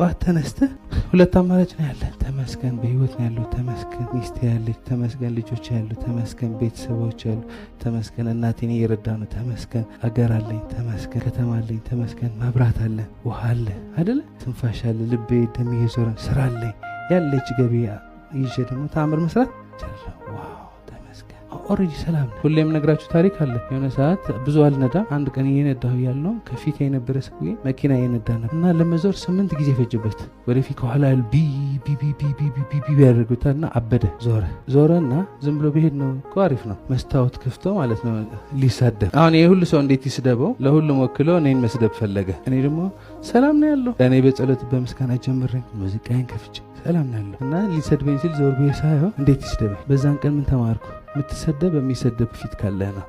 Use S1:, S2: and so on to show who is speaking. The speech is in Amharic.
S1: ጠዋት ተነስተህ ሁለት አማራጭ ነው ያለ። ተመስገን በህይወት ነው ያለው፣ ተመስገን ሚስቴ ያለች፣ ተመስገን ልጆች ያሉ፣ ተመስገን ቤተሰቦች ያሉ፣ ተመስገን እናቴን እየረዳ ነው፣ ተመስገን አገር አለኝ፣ ተመስገን ከተማ አለኝ፣ ተመስገን መብራት አለ፣ ውሃ አለ አይደለ፣ ትንፋሽ አለ፣ ልቤ ደም እየዞረ፣ ስራ አለኝ፣ ያለች ገቢ ይዤ ደግሞ ተአምር መስራት እችላለሁ። Wow፣ ተመስገን። Already ሰላም ነው። ሁሌም ነግራችሁ ታሪክ አለ። የሆነ ሰዓት ብዙ አልነዳ። አንድ ቀን እየነዳሁ ያለው ከፊት የነበረ ሰውዬ መኪና እየነዳ ነበር እና ለመዞር 8 ጊዜ ፈጀበት። ወደፊት ከኋላ ያሉ ቢ ቢ ቢ ቢ ቢ ቢ ቢ ቢ ያደርጉታል እና አበደ። ዞረ ዞረ እና ዝም ብሎ ብሄድ ነው እኮ አሪፍ ነው። መስታወት ከፍቶ ማለት ነው ሊሳደብ። አሁን ይህ ሁሉ ሰው እንዴት ይስደበው? ለሁሉም ወክሎ እኔን መስደብ ፈለገ። እኔ ደግሞ ሰላም ነው ያለው። እኔ በጸሎት በምስጋና ጀምሬ ሙዚቃዬን ከፍቼ ሰላም ነው ያለው እና ሊሰድበኝ ሲል ዞር ብዬ ሳየው እንዴት ይስደበኝ? በዛን ቀን ምን ተማርኩ? የምትሰደብ የሚሰደብ ፊት ካለህ ነው።